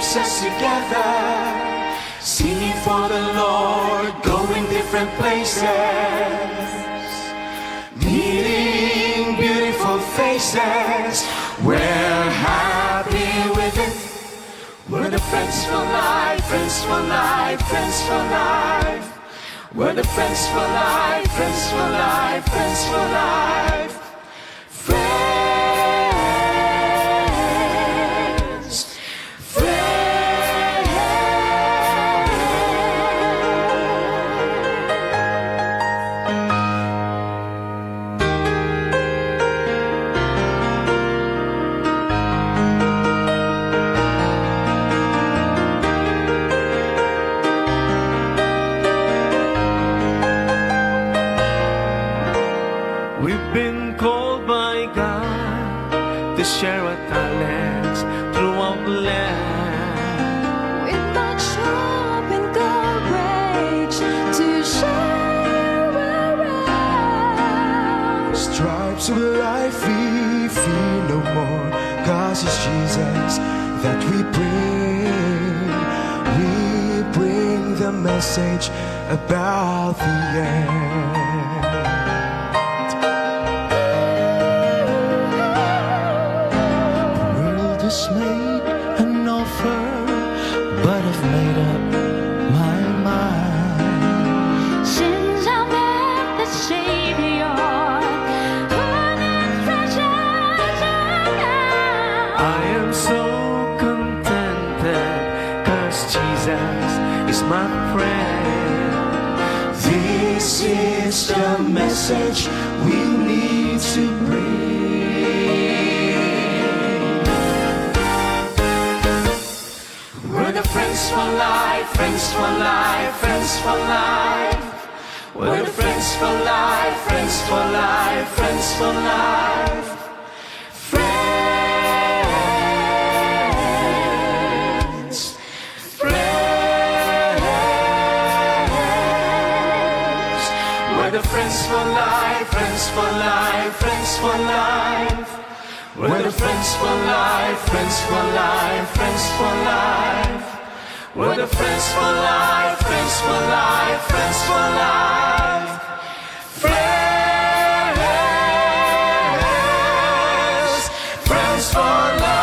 brings us together. Singing for the Lord, going different places. Meeting beautiful faces. We're happy with it. We're the friends for life, friends for life, friends for life. We're the friends for life, friends for life, friends for life. Friends, friends. We've been called by God to share our talents throughout the land. With much hope and courage to share around. Stripes of life we fear no more, 'cause it's Jesus that we bring. We bring the message about the end. The world has made an offer, but I've made up my mind. Since I met the Savior, who treasures I am so contented, 'cause Jesus is my friend. This is the message we need to bring. We're the friends for life, friends for life, friends for life. We're the friends for life, friends for life, friends for life. Friends, friends. We're the friends for life, friends for life, friends for life. We're the friends for life, friends for life, friends for life. We're the friends for life, friends for life, friends for life. Friends, friends for life.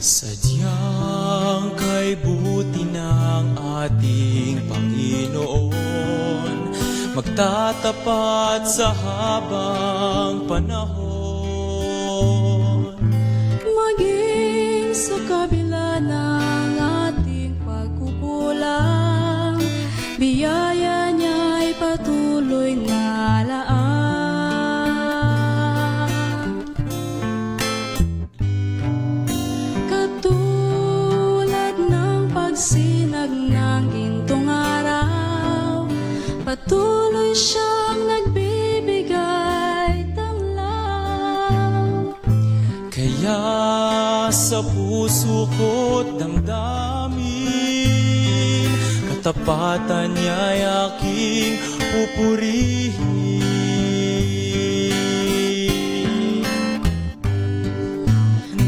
Sadyang kay buti ng ating Panginoon, magtatapat sa habang panahon. Maging sa kabila ng ating pagkukulang, biyaya niya'y patuloy na laan. Katulad ng pagsinag ng gintong araw, patuloy siyang nagbibigay tanglaw. Kaya sa puso ko't damdamin, katapatan niya'y aking pupurihin.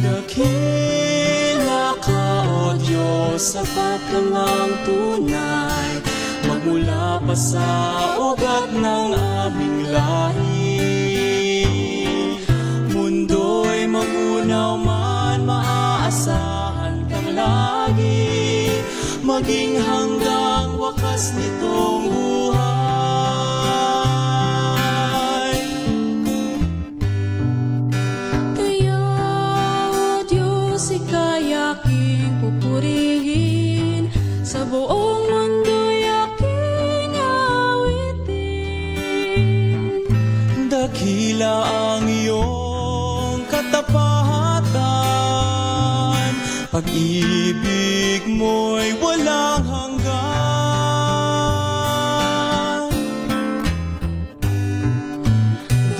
Dakila ka, O Diyos, sapat ka ngang tunay, magmula pa sa ugat ng aming lahi. Mundo'y magunaw man, maaasahan kang lagi, maging hanggang wakas nitong buhay. Kaya, O Diyos, ika'y aking pupurihin, sa buong mundo'y aking awitin. Dakila ang iyong katapatan, pag-ibig mo'y walang hanggan.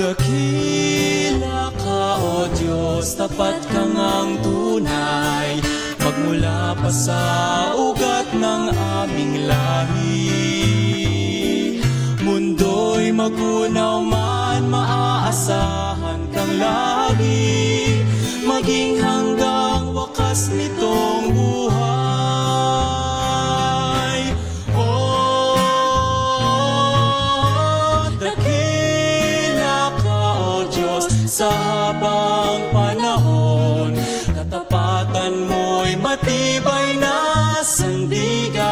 Dakila ka, O Diyos, tapat ka ngang tunay, magmula pa sa ugat ng aming lahi. Mundo'y magunaw man, maaasahan kang lagi, maging hanggang wakas nitong buhay. Oh, dakila ka, O Diyos, sa habang panahon. Katapatan mo'y matibay na sandigan.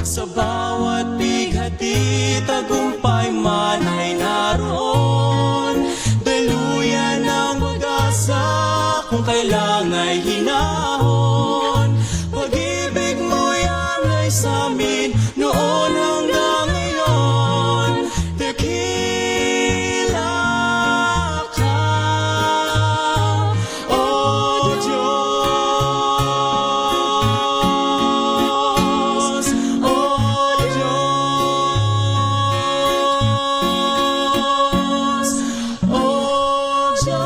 Sa bawat pighati, tagumpay man ay naroon. Daluyan ng pag-asa kung kailan ay hinahon. Pag-ibig mo'y alay sa amin noon hanggang ngayon. Dakila ka, O Diyos, O Diyos, O Diyos.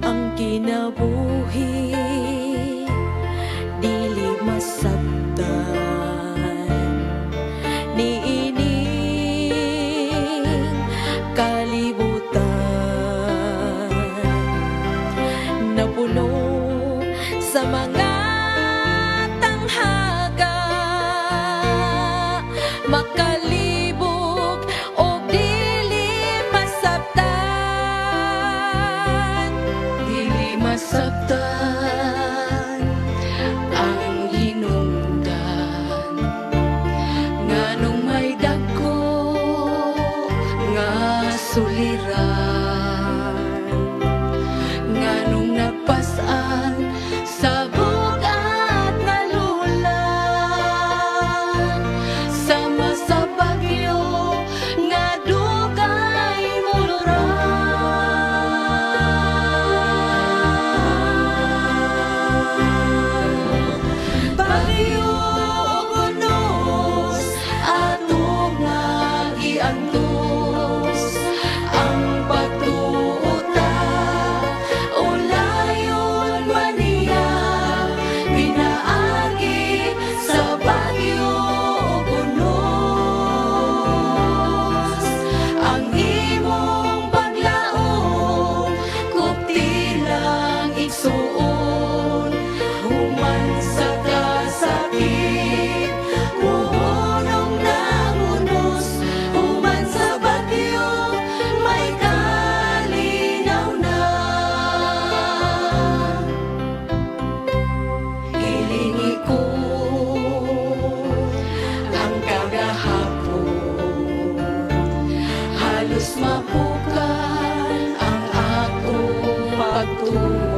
Ang kinabuhi dili masabtan niining kalibutan, napuno sa mga tanghaga, makalibog o dili masabtan, dili masabtan ang hinungdan, nganong may dagko nga suliran, nganong nagpas-an sa bug-at nga lulan, sama sa bagyo nga dugay muluran. Bagyo ug unos, atong nga giantos ang pagtuo ta, ulayon man niya pinaagi sa bagyo ug unos. Ang imong paglaom, kupti lang, igsuon. Human sa kasakit, muhunong ng unos. Human sa bagyo, may kalinaw na. Hilingi ko ang kagahapon, halos mapukan ang akong pagtuo.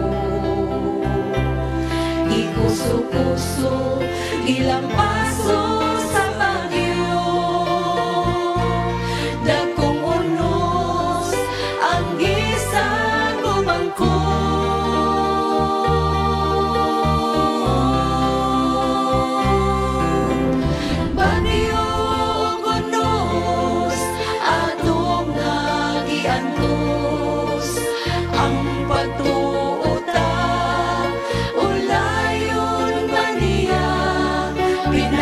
Gikuso-kuso, gilampaso sa bagyo. Dagkong unos ang gisag umangkon. Bagyo ug unos, atong nga giantos ang pagtuo ta, ulayon man niya pinaagi.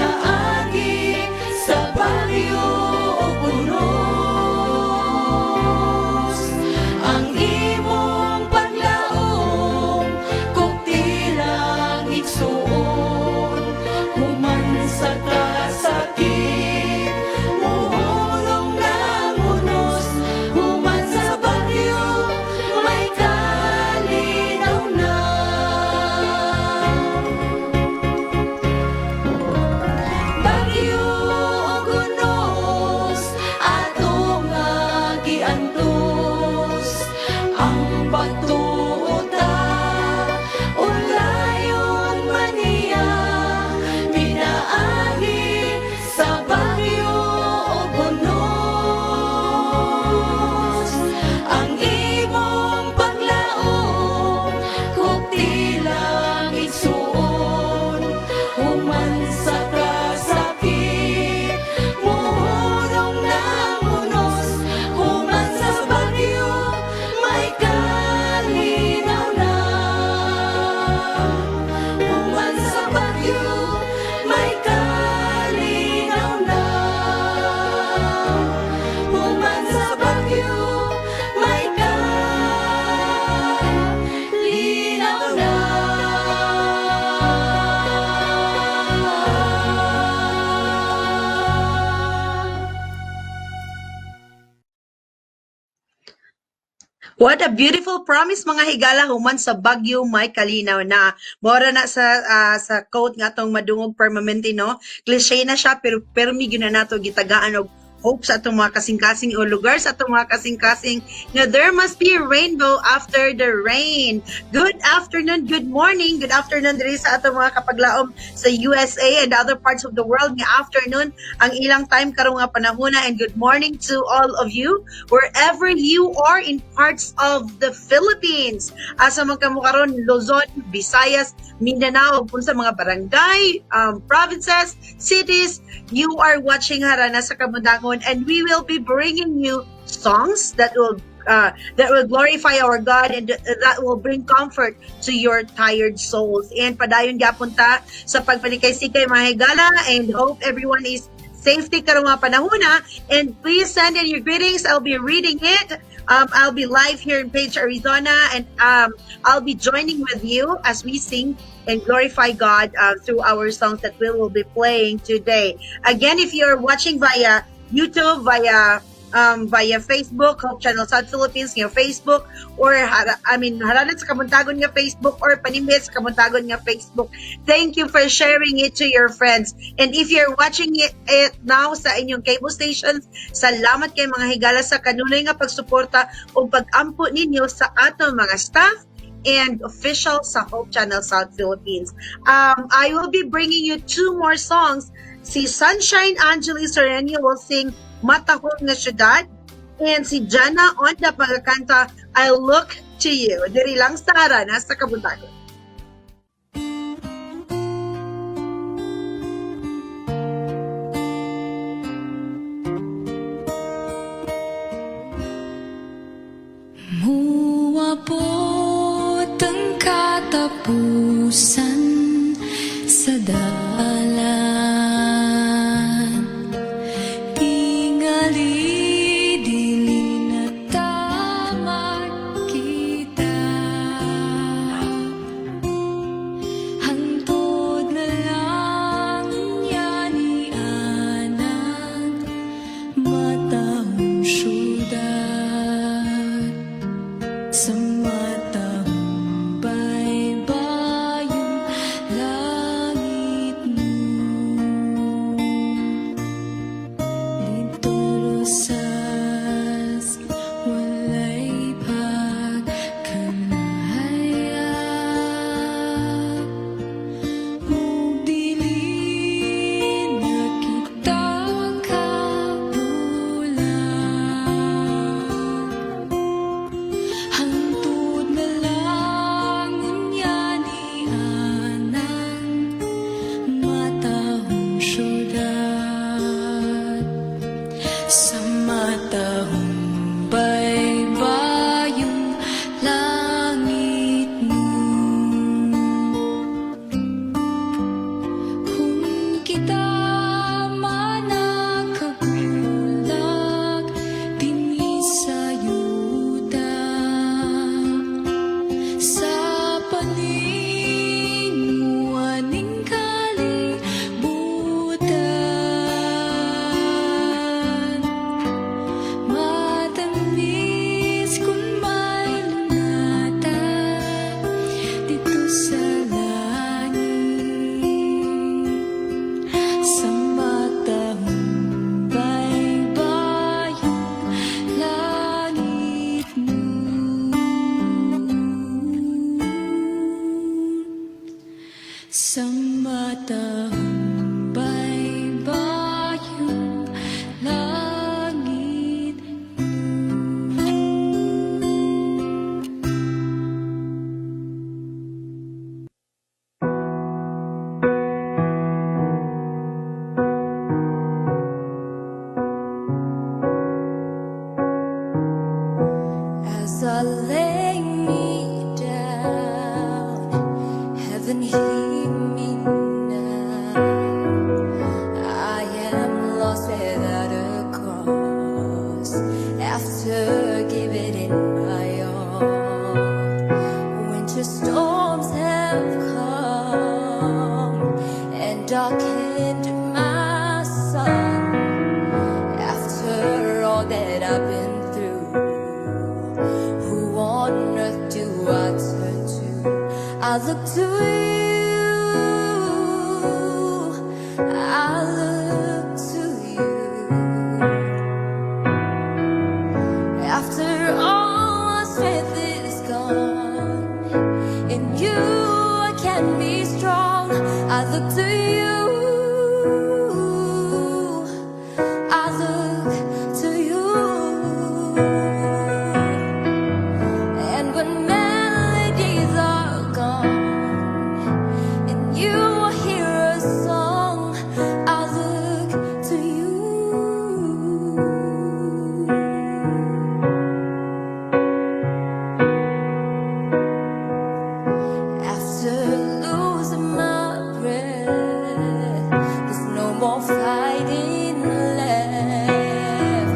What a beautiful promise, mga higala, human sa bagyo may kalinaw na. Mora na sa quote nga atong madungog permanente, no. Cliche na siya, pero permi gyud na nato gitagaan og hope sa atong mga kasing-kasing o lugar sa atong mga kasing-kasing nga there must be a rainbow after the rain. Good afternoon, good morning, good afternoon diri sa atong mga kapaglaom sa USA and other parts of the world nga afternoon ang ilang time karong nga panahona, and good morning to all of you wherever you are in parts of the Philippines. Asa man kamo karon, Luzon, Visayas, Mindanao, ug sa mga barangay, provinces, cities, you are watching Harana sa Kabuntagon, and we will be bringing you songs that will glorify our God and that will bring comfort to your tired souls. And padayon gyapon ta sa pagpanikay-sikay, mga higala, and hope everyone is safety karong nga panahona, and please send in your greetings. I'll be reading it. I'll be live here in Page, Arizona, and I'll be joining with you as we sing and glorify God through our songs that we will be playing today. Again, if you're watching via YouTube, via Facebook, Hope Channel South Philippines nga Facebook, or I mean, Harana sa Kabuntagon nga Facebook, or Panimbit sa Kabuntagon nga Facebook. Thank you for sharing it to your friends. And if you're watching it now sa inyong cable stations, salamat kay mga higala sa kanunay nga pagsuporta o pag-ampo ninyo sa atong mga staff and official sa Hope Channel South Philippines. I will be bringing you two more songs. Si Sunshine Angeli Sereno will sing "Matahong nga Syudad" and si Jana Onda pagkakanta "I Look to You." Diri lang sa Harana sa Kabuntagon. Muabot ang katapusan sa dalan. Tingali dili na ta magkita. Hangtod na lang yani anang matahong syudad. Sa matahong baybayong langit mo. Didto rosas walay pagkalahayag. Ug dili na kita kabulag. Hangtod na lang unya ni anang matahong syudad. Sa matahong baybayong langit mo. Kung kita man nakabulag dinhi sa yuta, sa paninguha ning kalibutan, matamis kung may lunata didto sa langit. Sa matahong baybayong langit mo. Sa matahong baybayong langit mo. As I lay me down, heaven hear me now. I am lost without a cause after giving it my all. Winter storms have come and darkened my sun. After all that I've been through, who I look to you. I look to you. After all my strength is gone, in you I can be strong. I look to you. I look to you. And when melodies are gone, and you will hear a song, I look to you. After losing my breath, there's no more fighting left.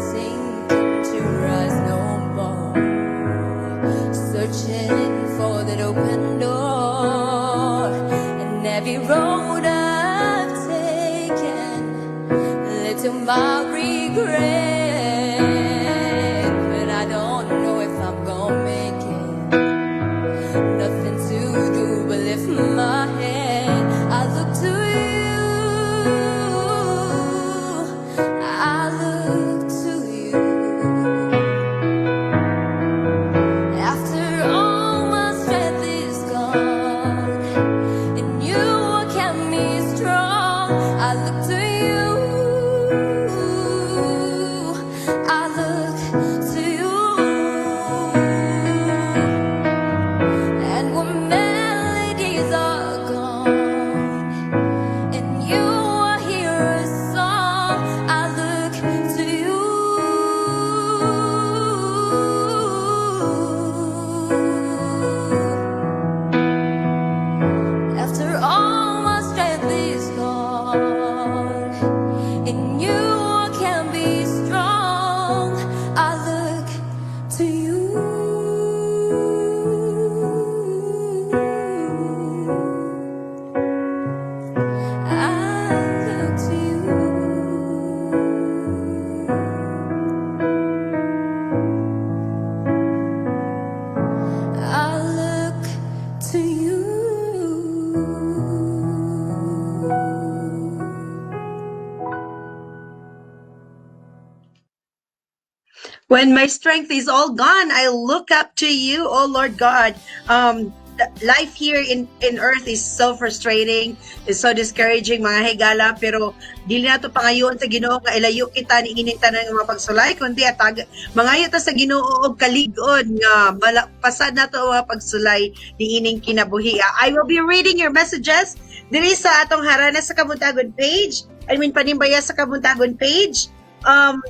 Sinking to rise no more. Searching for that open door. And every road I've taken led to my regret. But I don't know if I'm gonna make it. Nothing to do but lift my head. I look to you. I look to you. After all my strength is gone, and you kept me strong. I look to you. I look to you. And when melodies are gone, and you will hear a song, I look to you. After all my strength is gone, and you can be strong, I look to you. I look to you. I look to you. When my strength is all gone, I look up to you, oh Lord God. Life here in earth is so frustrating, is so discouraging mga higala, pero dili nato pangayoon sa Ginoo nga ilayo kita ni ining tanan nga mga pagsulay, kundi atag mangayo ta sa Ginoo og kalig-on nga pasad nato ang mga pagsulay ni ining kinabuhi. I will be reading your messages diri sa atong Harana sa Kabuntagon page. I mean, Panimbaya sa Kabuntagon page.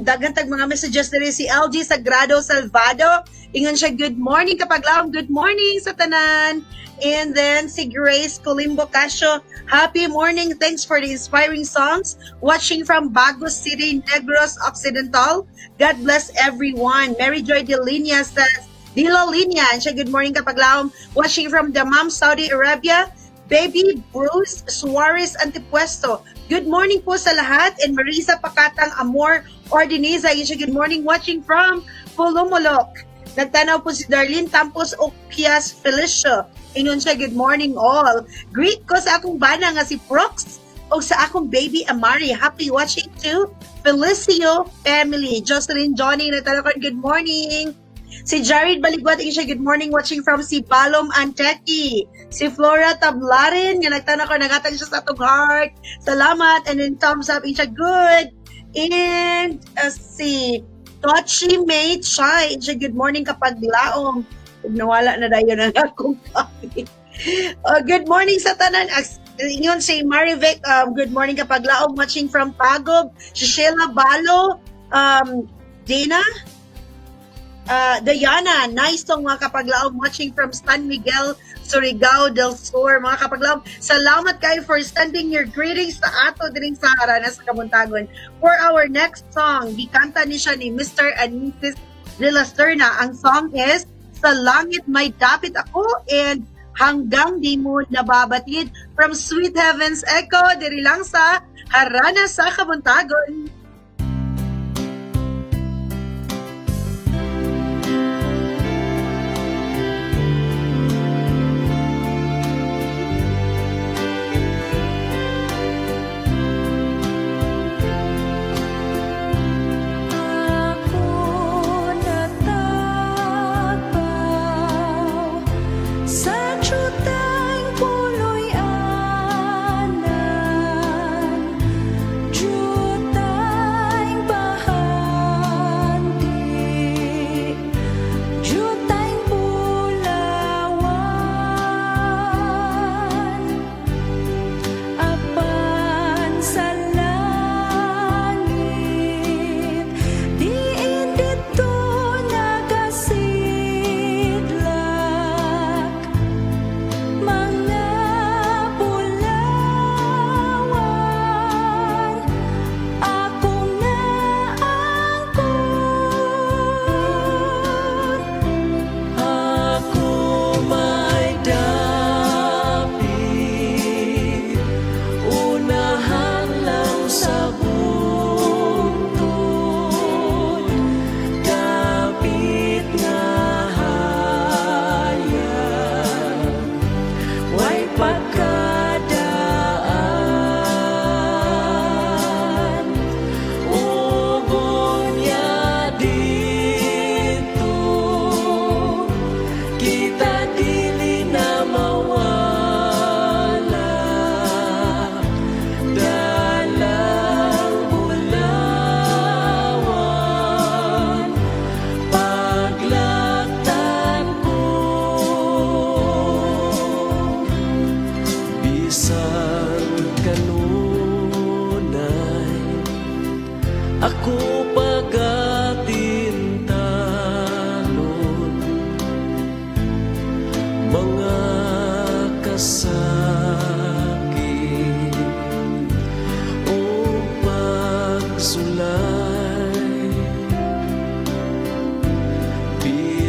Daghan tag mga messages diri. Si LG Sagrado Salvado, ingon siya, "Good morning, kapaglaom." Good morning sa tanan. And then si Grace Colimbo Casio, "Happy morning, thanks for the inspiring songs, watching from Bago City, Negros Occidental. God bless everyone." Mary Joy De Linea says, De La Linea, and siya, "Good morning, kapaglaom, watching from Dammam, Saudi Arabia." Baby Bruce Suarez Antipuesto, "Good morning po sa lahat." And Marisa Pakatang Amor Ordiniza, yun siya, "Good morning, watching from Pulumulok." Nagtanaw po si Darlene Tampos Okias Felicio. Ingon siya, "Good morning all. Greet ko sa akong bana nga si Prox o sa akong baby Amari. Happy watching to Felicio family." Jocelyn Johnny, nagtanaw ko, "Good morning." Si Jared Baligwat, ingon siya, "Good morning, watching from Sibalom, Antequi." Si Flora Tablarin, nga nagtanaw ko, nagatag siya sa atong heart. Salamat. And then thumbs up, ingon siya, "Good." And si Tochi May Chai, ingon siya, "Good morning, kapaglaom." Nawala na dayon ang akong copy. Good morning sa tanan. Ingon si Marivic, "Good morning, kapaglaom, watching from Tagob." Si Sheila Balo, Dina, Diana, nice song mga kapaglaom, watching from San Miguel, Surigao del Sur. Mga kapaglaom, salamat kayo for sending your greetings sa ato diring sa Harana sa Kabuntagon. For our next song, gikanta ni siya ni Mr. and Mrs. De La Serna. Ang song is Sa Langit May Dapit Ako and Hanggang Di Mo Nababatid from Sweet Heavens Echo, diri lang sa Harana sa Kabuntagon.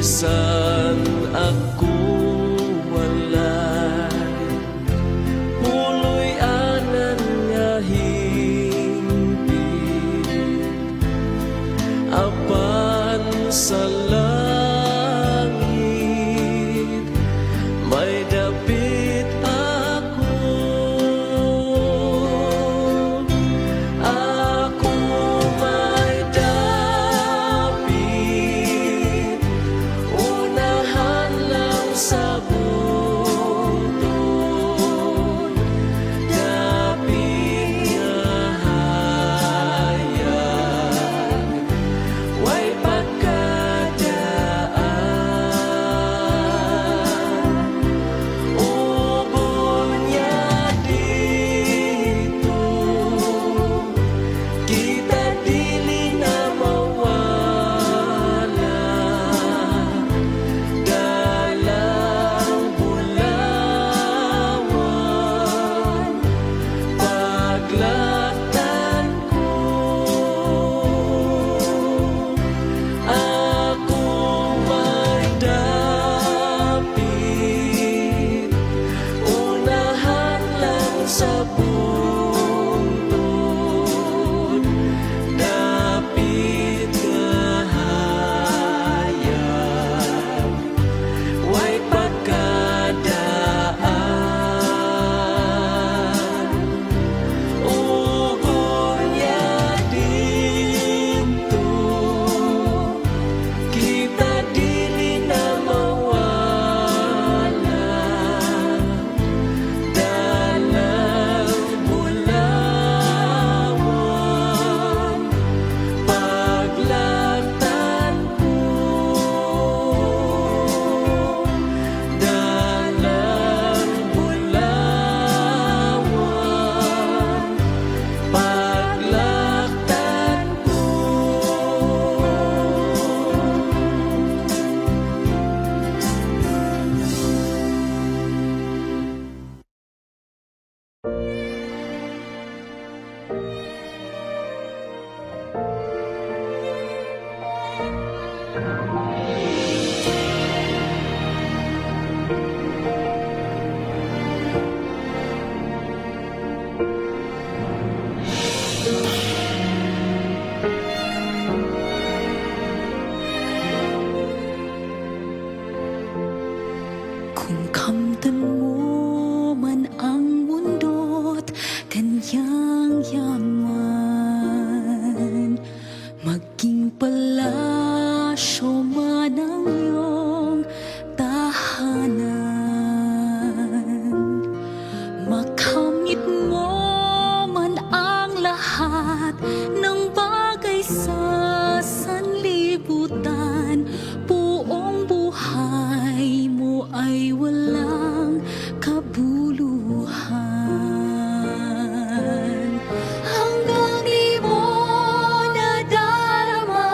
Bisan ako walay puloy-anan nga hingpit, apan sa langit may dapit ako. Ako may dapit, unahan lang sa bungtod, dapit nga hayag, way pagkadaan. Ug unya didto, kita dili na mawala, dalang bulawan, paglaktan ko. Ako may dapit, unahan lang sa bungtod, dapit nga hayag, way pagkadaan. Ug unya didto, kita dili na mawala, dalang bulawan, paglaktan ko, dalang bulawan, paglaktan ko. Kung kamtan mo man ang mundo't kanyang yaman, maging palasyo man ang iyong tahanan, makamit mo man ang lahat ng bagay sa sanlibutan, buong buhay mo ay walang kabuluhan. Hanggang di mo nadarama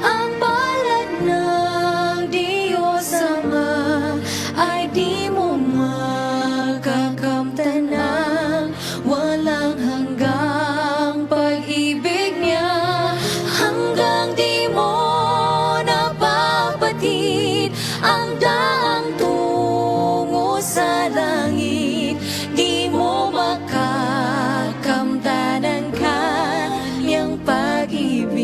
ang palad ng Diyos Ama, ay di mo makakamtan ang walang hanggang pag-ibig niya. Hanggang di mo napabatid ang daang tungo sa langit, di mo makakamtan ang kanyang pag-ibig.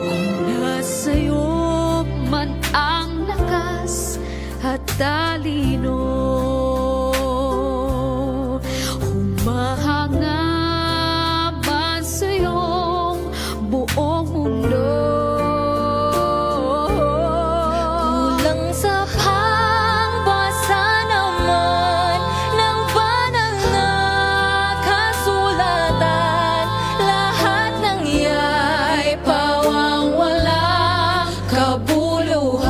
Kung nasa'yo man ang lakas at talino, humahanga man sa iyong buong mundo, kulang sa pagbasa naman ng banal na kasulatan, lahat ng iya'y pawang walang kabuluhan.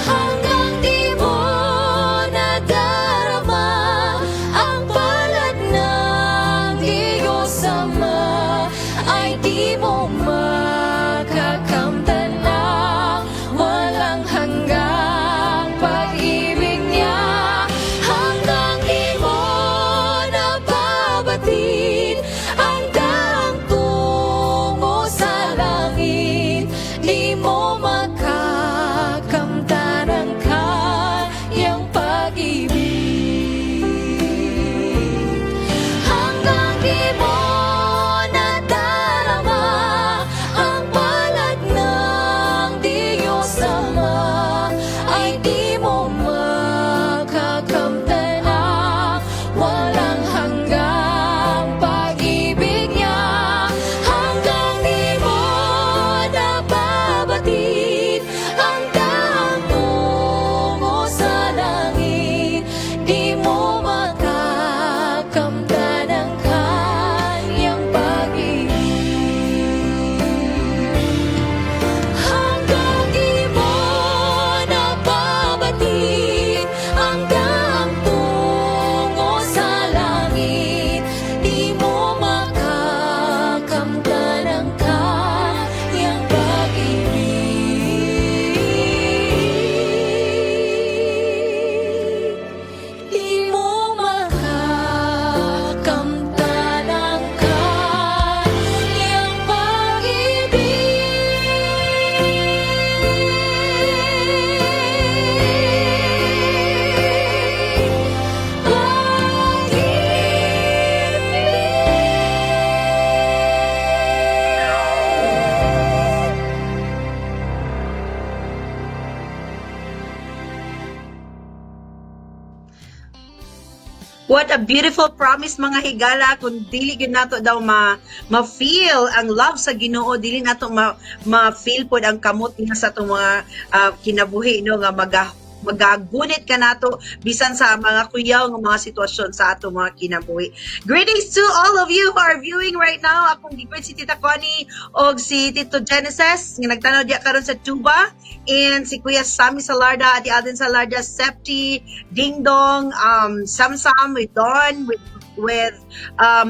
Hanggang di mo nadarama ang palad ng Diyos Ama, ay di mo makakamtan ang walang hanggang pag-ibig niya. Hanggang di mo nababatid ang daang tungo What a beautiful promise, mga higala, kung dili gyud nato daw ma ma-feel ang love sa Ginoo, dili nato ma ma-feel pod ang kamot niya sa atong mga kinabuhi, no, nga magagunit ka nato bisan sa mga kuyaw nga mga sitwasyon sa atong mga kinabuhi. Greetings to all of you who are viewing right now. Akong gi-greet si Tita Connie og si Tito Genesis nga nagtanaw diya karon sa Tuba and si Kuya Sammy Salarda, Ate Alden Salarda, Septi, Ding Dong, Samsam with Don, with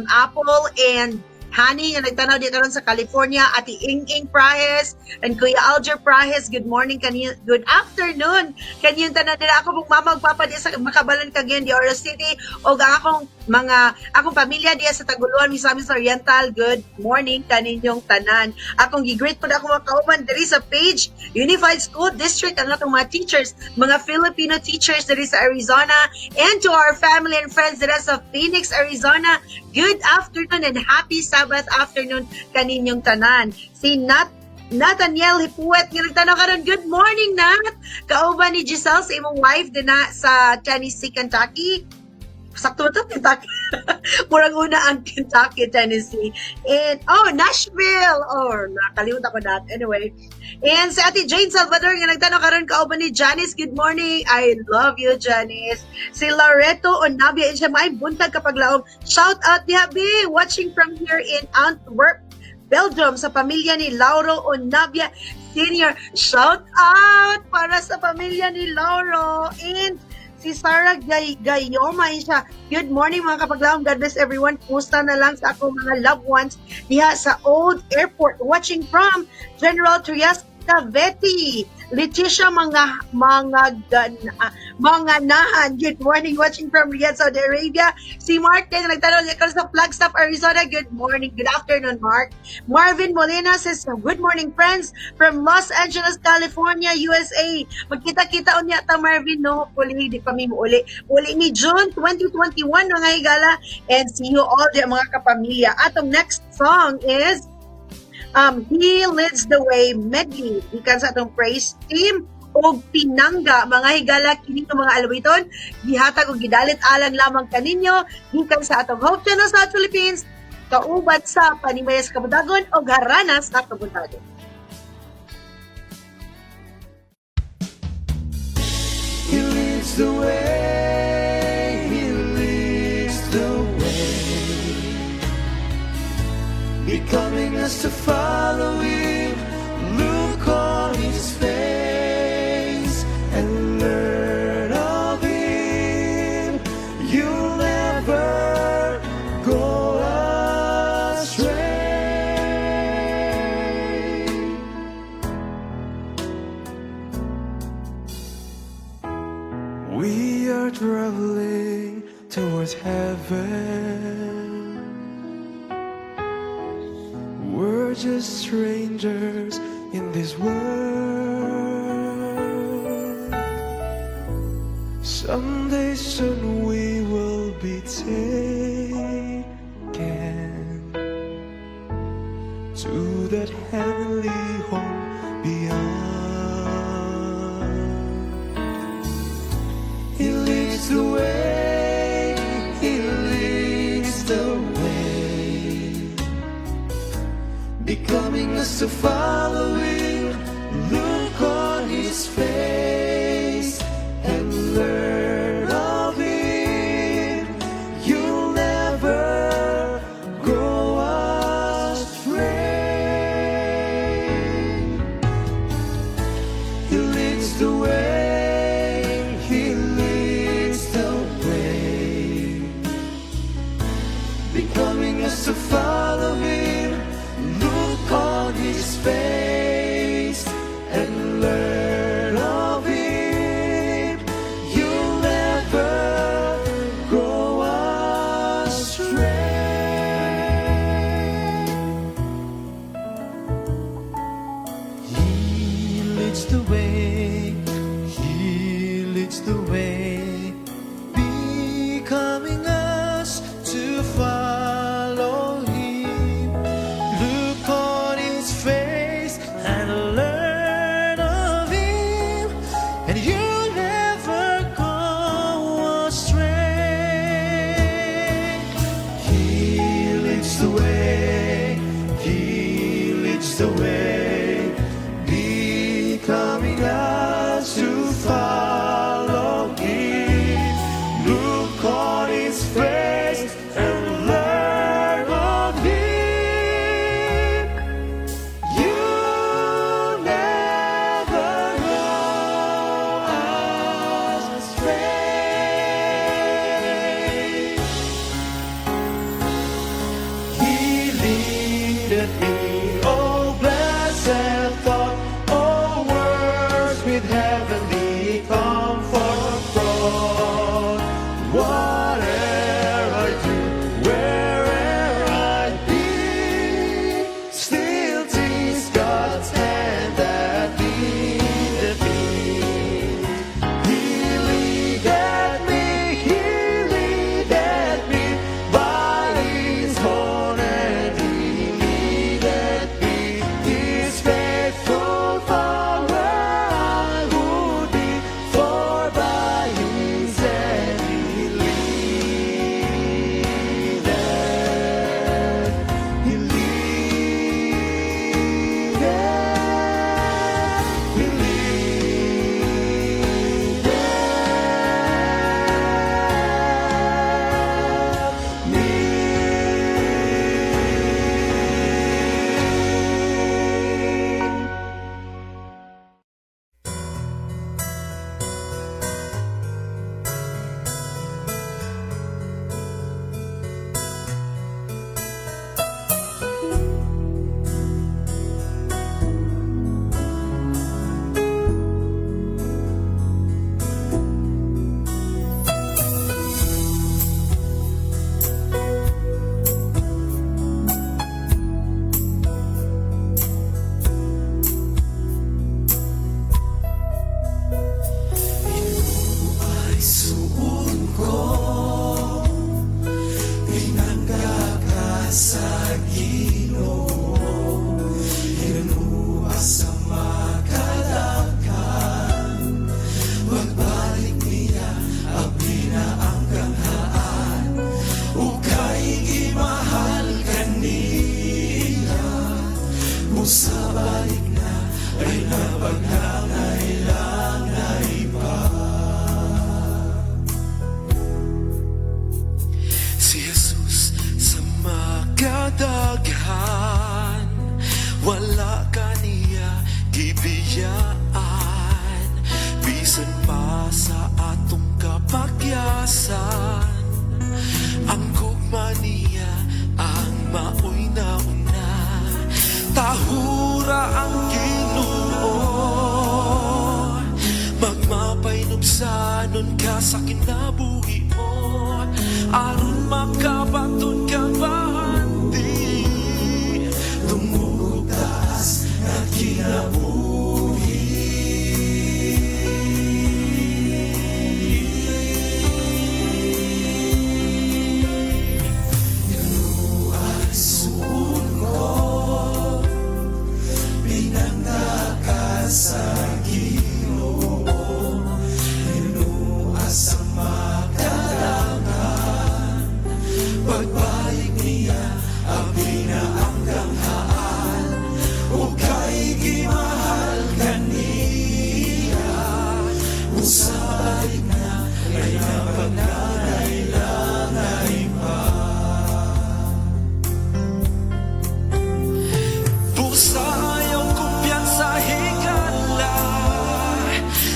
Apple and Honey nga nagtanaw diya karon sa California, Ate Ing Ing Prahes and Kuya Alger Prahes. Good morning kaniyo, good afternoon kaniyong tanan dira. Ako pong mama ug papa diya sa Makabalan, Cagayan de Oro City og ang akong mga akong pamilya diya sa Taguluan, Misamis Oriental. Good morning kaninyong tanan. Akong gi-greet pod ako mga kauban diri sa Page Unified School District, ang atong mga teachers, mga Filipino teachers diri sa Arizona, and to our family and friends diri sa Phoenix, Arizona. Good afternoon and happy Sabbath afternoon kaninyong tanan. Si Nathaniel Hipuet nga nagtanaw karon. Good morning, Nat. Kauban ni Giselle, sa imong wife dinha sa Tennessee, Kentucky. Sakto ba to? Kentucky. Murag una ang Kentucky, Tennessee. And, oh, Nashville! Oh, nakalimutan ko that. Anyway. And si Ate Jane Salvador nga nagtanaw karon kauban ni Janice. Good morning. I love you, Janice. Si Loreto Onabia siya, may buntag kapaglaom. Shout out ni Habi, watching from here in Antwerp, Belgium, sa pamilya ni Lauro Onabia Sr. Shout out para sa pamilya ni Lauro. And si Sarah Gayoma siya. "Good morning, mga kapaglaom. God bless everyone. Kumusta na lang sa akong mga loved ones diha sa Old Airport. Watching from General Trias, Cavite." Leticia mga nahan. "Good morning, watching from Riyadh, Saudi Arabia." Si Mark din nagtanong sa Flagstaff, Arizona. Good morning, good afternoon, Mark. Marvin Molina says, "Good morning, friends from Los Angeles, California, USA." Magkita-kita unya ta, Marvin, no? Hopefully, di pa mi uli. Uli ni June 2021, mga higala. And see you all there, mga kapamilya. Atong next song is He Leads the Way medley gikan sa atong praise team og Pinangga. Mga higala, kini nga mga alawiton gihatag og gidalit alang lamang kaninyo gikan sa atong Hope Channel sa Philippines, kauban sa Panimalay sa Kabuntagon og Harana sa Kabuntagon. He leads the way, He leads the way, becoming us to follow Him. Look on His face and learn of Him. You'll never go astray. We are traveling towards heaven. We're just strangers in this world. Someday soon we will be taken to that heavenly home beyond. He leads the way, He leads the way, becoming us to follow Him. Look on His face and learn of Him. You'll never go astray. He leads the way, He leads the way, becoming us to follow Him. Look on His face and learn of Him. You'll never go astray. He leads the way, He leads the way, becoming us to follow Him. Look on His face and learn of Him, and you'll never go astray. the way, becoming us to follow Him. Look on His face and learn of Him. You never go astray. He leadeth me, oh blessed thought, oh words with heavenly comfort brought. Whate'er I do, where'er I be, still 'tis God's hand that leadeth me. He leadeth me, He leadeth me by His own hand. He leadeth me, His faithful follower I would be, for by His hand He leadeth, He leadeth, He leadeth me. Ay suon ko, Pinangga ka sa Ginoo, Hinunua sa makadaghan. Pagbalik niya, abi na ang ganghaan. Ukay gimahal kaniya. Musabalik na ay napagnangay-langay pa. Si Jesus sa makadaghan, wala kaniya gibiyaan. Bisan pa sa atong kapakyasan, ang gugma niya ang maoy nauna. Tahura ang Ginoo. Magmapahinumsanon ka sa kinabuhi mo, aron makabaton ka bahandi tungod taas nga kinabuhi. Suon ko, Pinangga ka sa Ginoo, Hinunua sa makadaghan. Pagbalik niya, abi na ang ganghaan. Ukay gimahal kaniya. Musabalik na ay napagnangay-langay pa. Busa ayaw kumpiyansa, higala,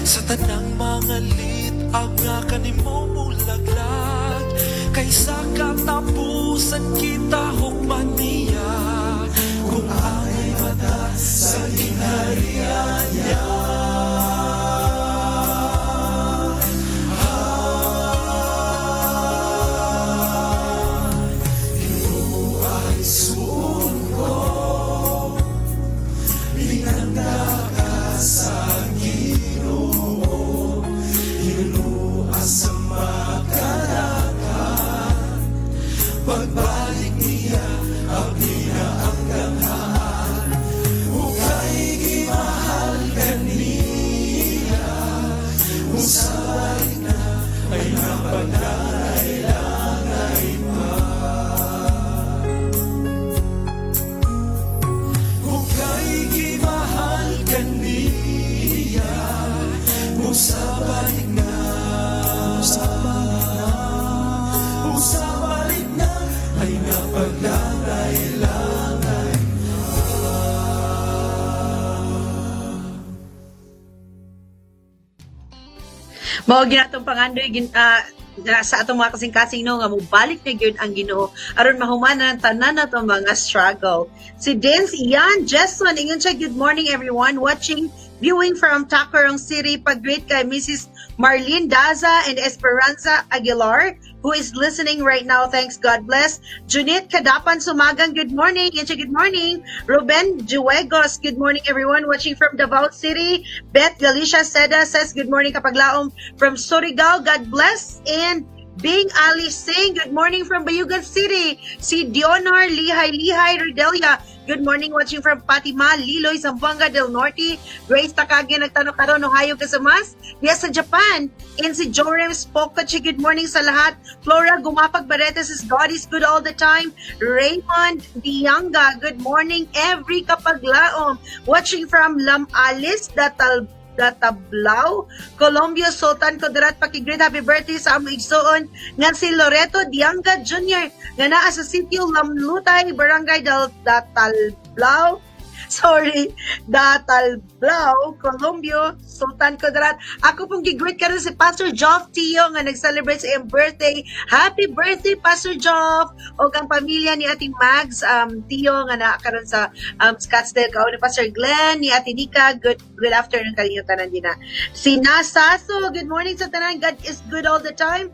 sa tanang mga lit-ag nga kanimo mulaglag. Kay sa katapusan kita hukman niya, kung angay mata sa gingharian niya. Ay suon ko, Pinangga ka sa Ginoo, Hinunua sa makadaghan. Pagbalik niya, abi na. Mao ginatong pangandoy na sa atong mga kasing-kasing, no, nga mobalik na gyud ang Ginoo aron mahuman na ang tanan natong mga struggle. Si Dance Ian Jason, ingon siya, "Good morning everyone, watching, viewing from Tacurong City. Pag-greet kay Mrs. Marlene Daza and Esperanza Aguilar who is listening right now. Thanks, God bless." Junit Kadapan Sumagang, good morning. Ingon siya, "Good morning." Ruben Juegos, "Good morning everyone, watching from Davao City." Beth Galicia Seda says, "Good morning kapaglaom from Surigao. God bless." And Bing Ali Singh, "Good morning from Bayugan City." Si Dionor Lihay Lihay Rodelia, "Good morning, watching from Fatima, Liloy, Zamboanga del Norte." Grace Takagi, nagtanong karon, "Ohayo gozaimasu?" Yes, sa Japan. And si Jorem Spokachi, "Good morning sa lahat." Flora Gumapag Barete says, "God is good all the time." Raymond Dianga, "Good morning every kapaglaom. Watching from Lamalis, Datal Datablao, Colombio, Sultan Kudarat. Paki-greet happy birthday sa among igsuon nga si Loreto Dianga Jr. nga naa sa sitio Lamlutay, Barangay Del Datalblao, sorry, Datalblao, Colombio, Sultan Kudarat." Ako pong gi-greet karon si Pastor Joff Tio nga nag-celebrate sa iyang birthday. Happy birthday, Pastor Joff! O ang pamilya ni ating Mags Tio nga naa karon sa Scottsdale. Kao ni Pastor Glenn, ni Ate Nika, good afternoon kaninyo tanan dina. Si Nasaso, "Good morning sa tanan. God is good all the time."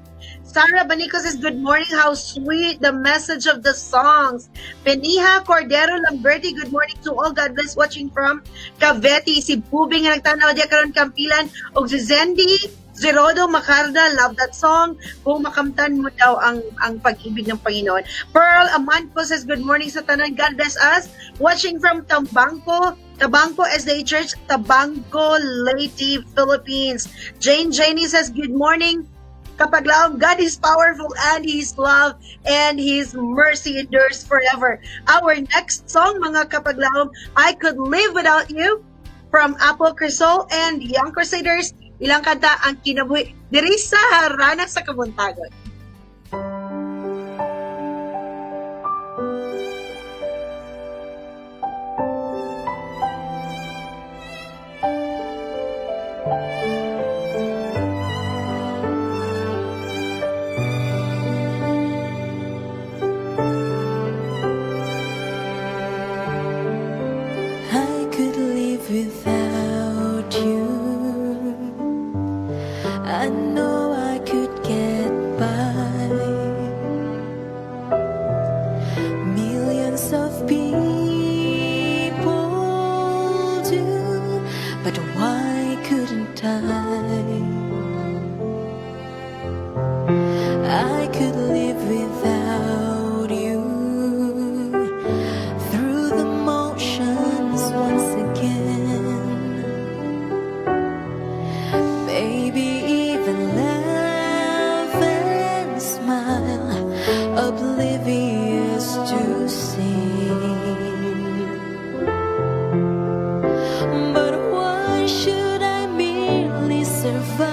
Sarah Banico says, "Good morning. How sweet the message of the songs." Peniha Cordero Lamberti, "Good morning to all. God bless, watching from Cavite." Si Bubing nga nagtanaw diya karon Kampilan. Og si Zendi Zerodo Macarda, "Love that song. Kung makamtan mo daw ang pag-ibig ng Panginoon." Pearl Amanco says, "Good morning sa tanan. God bless us. Watching from Tambangco, Tabangco SDA Church, Tabangco, Leyte, Philippines." Jane Janie says, "Good morning, kapaglaom. God is powerful and His love and His mercy endures forever." Our next song, mga kapaglaom, "I Could Live Without You" from Apple Crisol and Young Crusaders. Ilang kanta ang kinabuhi diri sa Harana sa Kabuntagon. I could live without you. I know I could get by. Millions of people do, but why couldn't I? I could live without you, through the motions once again. Maybe even laugh and smile, oblivious to sin. But why should I merely survive,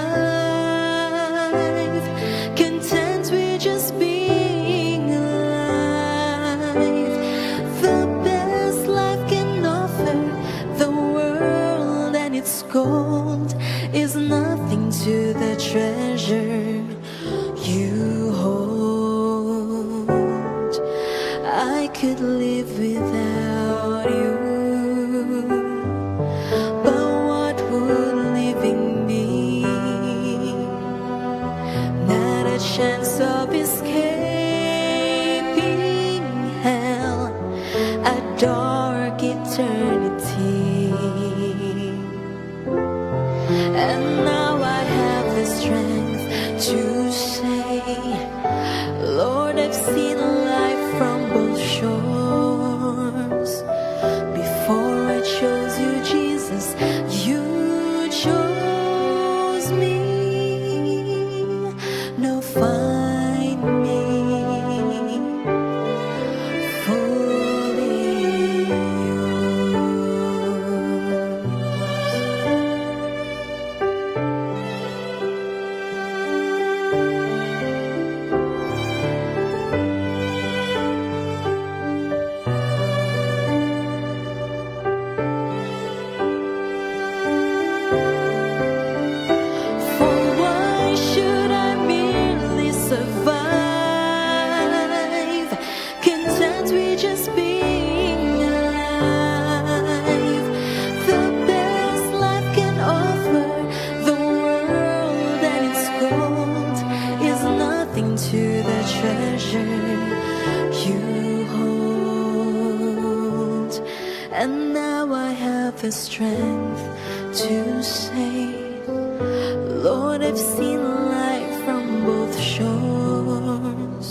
content with just being alive? The best life can offer, the world and its gold, is nothing to the treasure you hold. I could live without you, but what would living be? Not a chance of escaping hell, a dark eternity. And now I have the strength to say, "Lord, I've seen life from both shores. Before I chose you, Jesus, you chose me. Now find me fully yours." Now I have the strength to say, "Lord, I've seen life from both shores."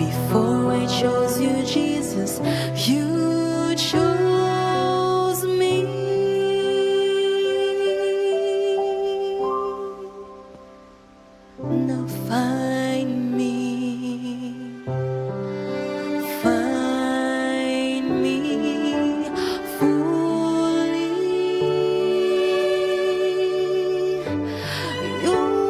Before I chose you, Jesus, you chose me. Now find me fully yours.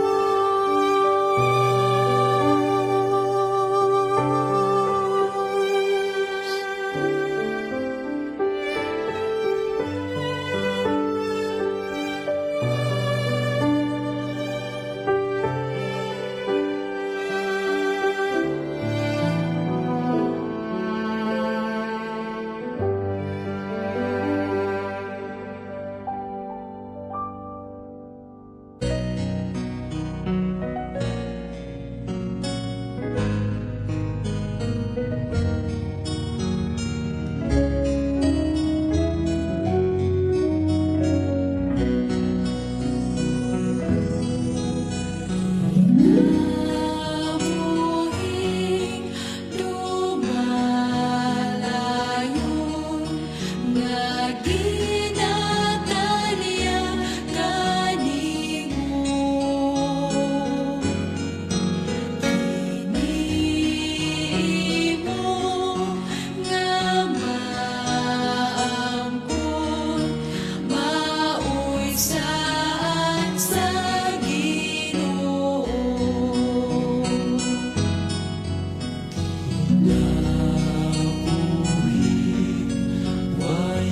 Namuhing dumalayon nga ginatanyag kanimo. Kini imo nga maangkon, maoy saad sa Ginoo. Way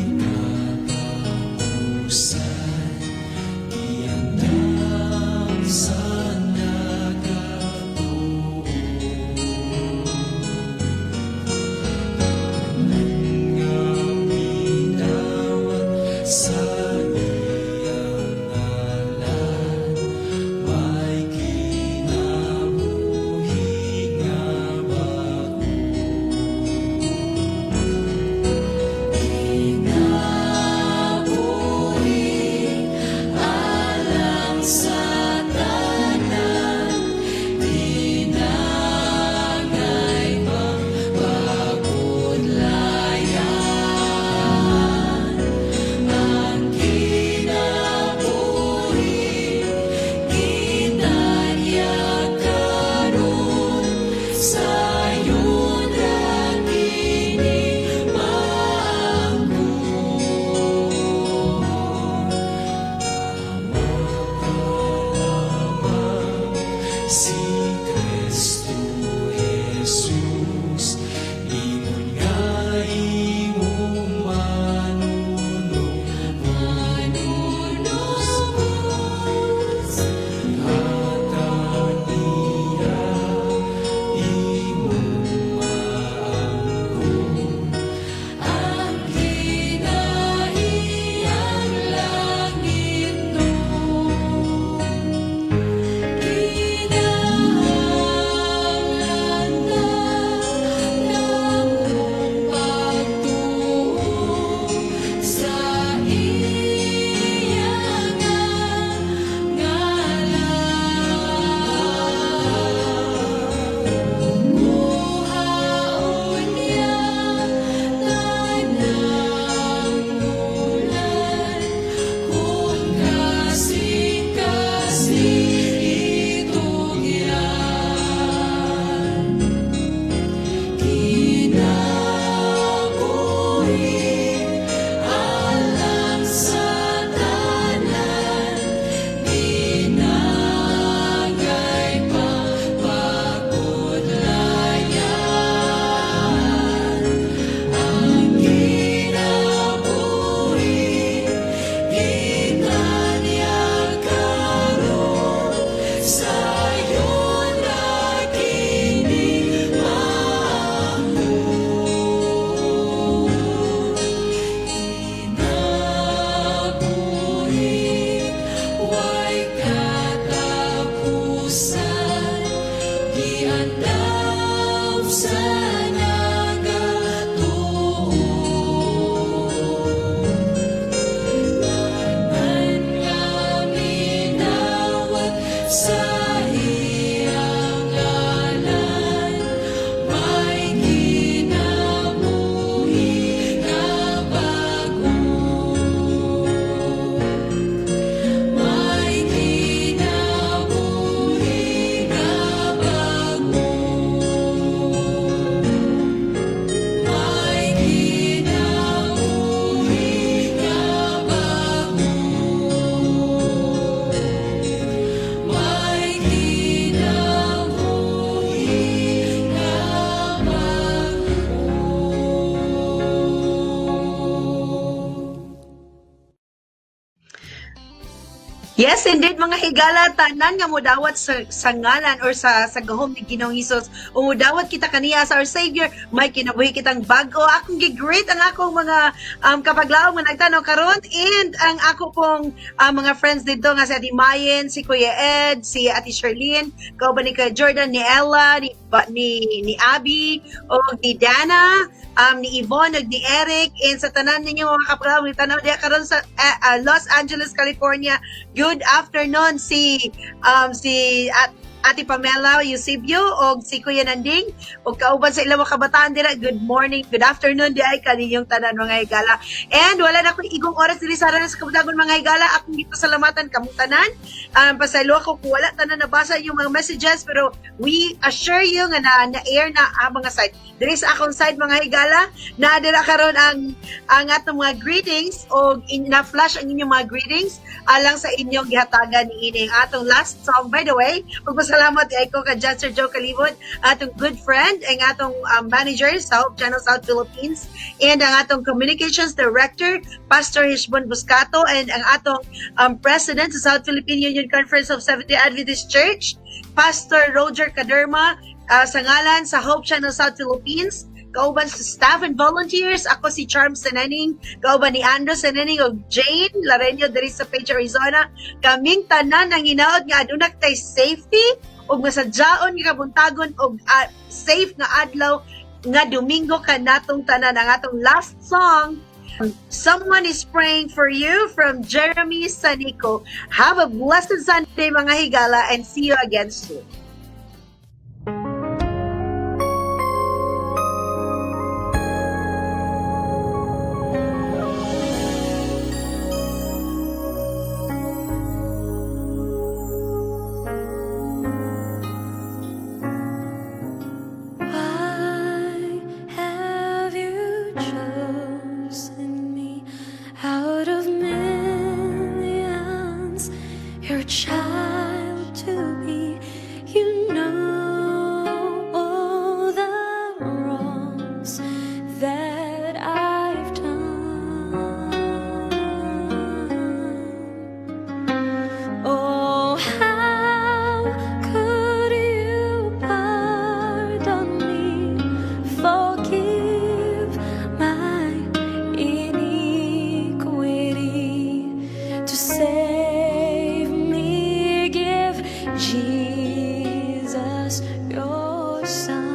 Yes, indeed, mga higala, tanan nga mudawat sa ngalan or sa gahom ni Ginoong Hesus. Umudawat kita kaniya sa our Savior, may kinabuhi kitang bag-o. Akong gi-greet ang akong mga kapaglaom nga nagtanaw karon and ang ako pong mga friends dito nga si Ate Mayen, si Kuya Ed, si Ate Charlene, kauban ni Kuya Jordan, ni Ella, ni Abby, o ni Dana, ni Yvonne, ug ni Eric, and sa tanan ninyo mga kapaglaom nga tanaw diha karon sa Los Angeles, California. Good afternoon si Ate Pamela Eusebio og si Kuya Nanding og kauban sa ilang mga kabataan dira. Good morning, good afternoon di ay kaninyong tanan, mga higala. And wala na ko'y igong oras diri sa sa kabutagon, mga higala. Akong gipasalamatan kamong tanan. Pasaylo ako kung wala tanan nabasa yung mga messages, pero we assure you nga na na-air na ang mga side. Diri sa akong side, mga higala, na dira karon ang atong mga greetings og na-flash ang inyong mga greetings alang sa inyong gihatagan ni ining atong last song. By the way, magpasalamat ay ko kay John Sir Joe Kalibot, atong good friend, ang atong manager sa Hope Channel South Philippines, and ang atong communications director, Pastor Hishbon Buscato, and ang atong president sa South Philippine Union Conference of Seventh-day Adventist Church, Pastor Roger Kaderma, sa ngalan sa Hope Channel South Philippines, kauban sa staff and volunteers, ako si Charm Senening, kauban ni Andrew Senening ug Jane Lareño diri sa Page, Arizona. Kaming tanan ang hinaot nga aduna tay safety ug masadyaon nga kabuntagon ug safe nga adlaw nga Domingo kanatong tanan. Ang atong last song, "Someone Is Praying for You" from Jeremy Sanico. Have a blessed Sunday, mga higala, and see you again soon. Why have you chosen me out of millions, your child to be? You know all the wrongs that I've done. Oh, how could you pardon me, forgive my iniquity, to save me, give Jesus your Son?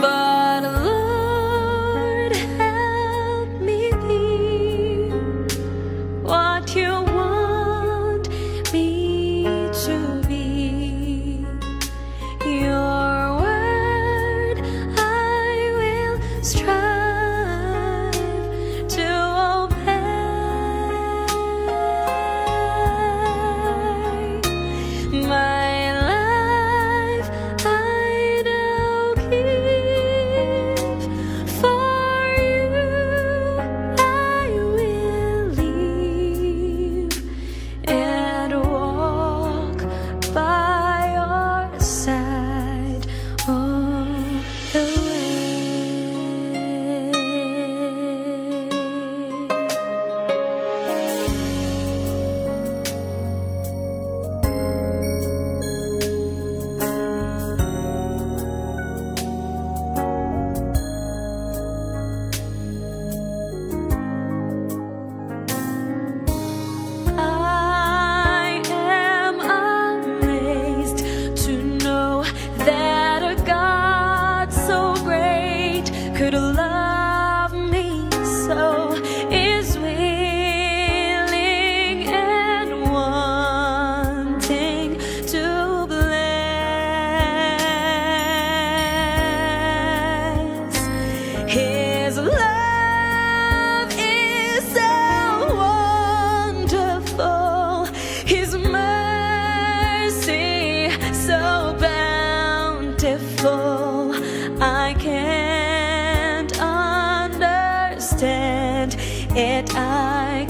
But Lord, help me be what you want me to be. Your word I will strive to obey. My life I now give, for you I will live and walk by your side all the way. I am amazed to know that a God so great could love me so, is willing and wanting to bless. His love is so wonderful, His mercy so bountiful. I can't understand it. I